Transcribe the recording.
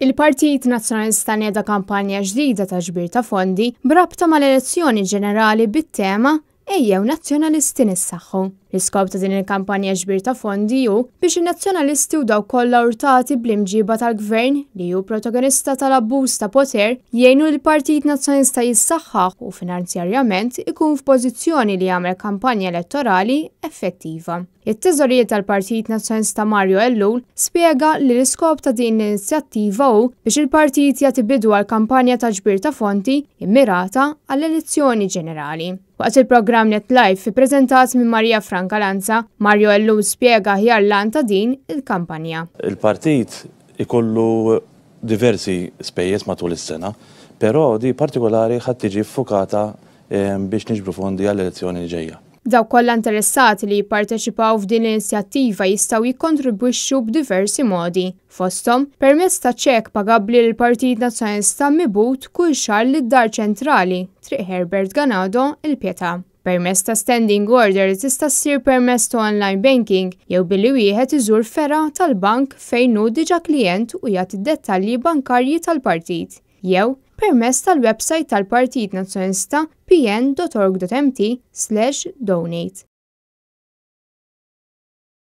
Il-Partit Nazzjonalista nieda kampanja ġdida ta' ġbir ta' fondi b'rabta mal-elezzjoni ġenerali bit-tema Ejjew Nazzjonalisti Nissaħħu. L-iskop ta' din il-kampanja ġbir ta' fondi hu biex in-Nazzjonalisti u dawk kollha urtati bl-imġiba tal-Gvern li hu protagonista tal-abbuż ta' poter jgħinu lill-Partit Nazzjonalista jissaħħaħ u finanzjarjament ikun f'pożizzjoni li jagħmel kampanja elettorali effettiva. It-Teżorier tal-Partit Nazzjonalista Mario Ellul spjega li l-iskop ta' din l-inizjattiva hu biex il-partit jagħti bidu għal kampanja ta' ġbir ta' fondi immirata għall-elezzjoni ġenerali. Waqt il-programm Net Live ippreżentat minn Maria Franca Lanza, Mario Ellul spjega aħjar l-għan ta' din il-kampanja. Il-partit ikollu diversi spejjeż matul is-sena, però di partikolari ħa tiġi ffukata biex niġbru fondi għall-elezzjoni li ġejja. Dawk kollha interessati li jipparteċipaw f'din l-inizjattiva jistgħu jikkontribwixxu b'diversi modi, fosthom permezz ta' ċekk pagabbli lill-Partit Nazzjonalista mibgħut kull xahar lid-Dar Ċentrali, Triq Herbert Ganado, il-Pietà, permezz ta' standing order li tista' ssir permezz ta' online banking jew billi wieħed iżur fergħa tal-bank fejn hu diġà klijent u jagħti d-dettalji bankarji tal-partit. jew permezz tal-websajt tal-Partit Nazzjonalista pn.org.mt/donate.